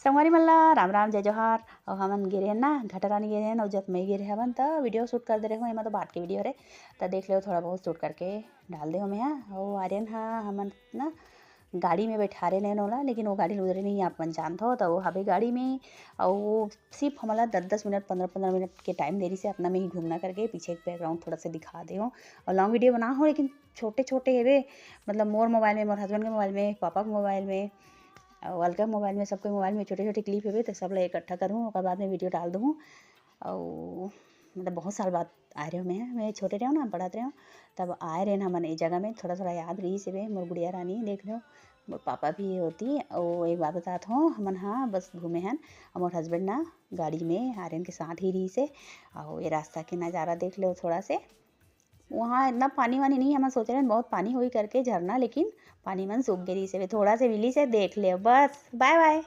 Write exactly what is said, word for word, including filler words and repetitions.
संगवारी मन ला राम राम, जय जोहार। अउ हमन गे रहेन ना, घटारानी गे रहेन, अउ जतमई गे रहे हवन, त वीडियो शूट कर दे रहे हो। एमा तो बात के वीडियो हरे, त देख लेव, थोड़ा बहुत शूट करके डाल दे हो मैं। अउ आर्यन हा हमन ना गाड़ी में बैठारे रहेन ओला, लेकिन वो गाड़ी ल उतरे नहीं, आप मन जानत हो, त वो हवे गाड़ी में। अउ वो सिर्फ हमला दस दस मिनट, पंद्रह पंद्रह मिनट के टाइम दे रहिस हे अपना में ही घूमना करके। पीछे एक बैकग्राउंड थोड़ा सा दिखा दे हो, अउ लॉन्ग वीडियो बना हो, लेकिन छोटे छोटे हेवे, मतलब मोर मोबाइल में, मोर हस्बैंड के मोबाइल में, पापा के मोबाइल में, अउ अलका मोबाइल में, सबके मोबाइल में छोटे छोटे क्लिप हेवे, तो सब ला इकट्ठा करूँ, ओकर बाद में वीडियो डाल दूँ। अउ मतलब बहुत साल बाद आए रहे हो मैं, मैं छोटे रहे हो ना, पढ़त रहे हो, तब आए रहे ना हमन ए जगह में, थोड़ा थोड़ा याद रहिस हेवे। मोर गुड़िया रानी देख लो, मोर पापा भी होती। अउ एक बात बतात हो, हमन हाँ बस घूमे हन, अउ मोर हस्बैंड ना गाड़ी में आर्यन के साथ ही रहिस हे। अउ ये रास्ता के नज़ारा देख लो थोड़ा से, वहाँ इतना पानी वानी नहीं, हमन सोचे रहे बहुत पानी होई करके झरना, लेकिन पानी मन सूख गे रहिस हे, थोड़ा से मिलिस हे, देख ले बस। बाय बाय।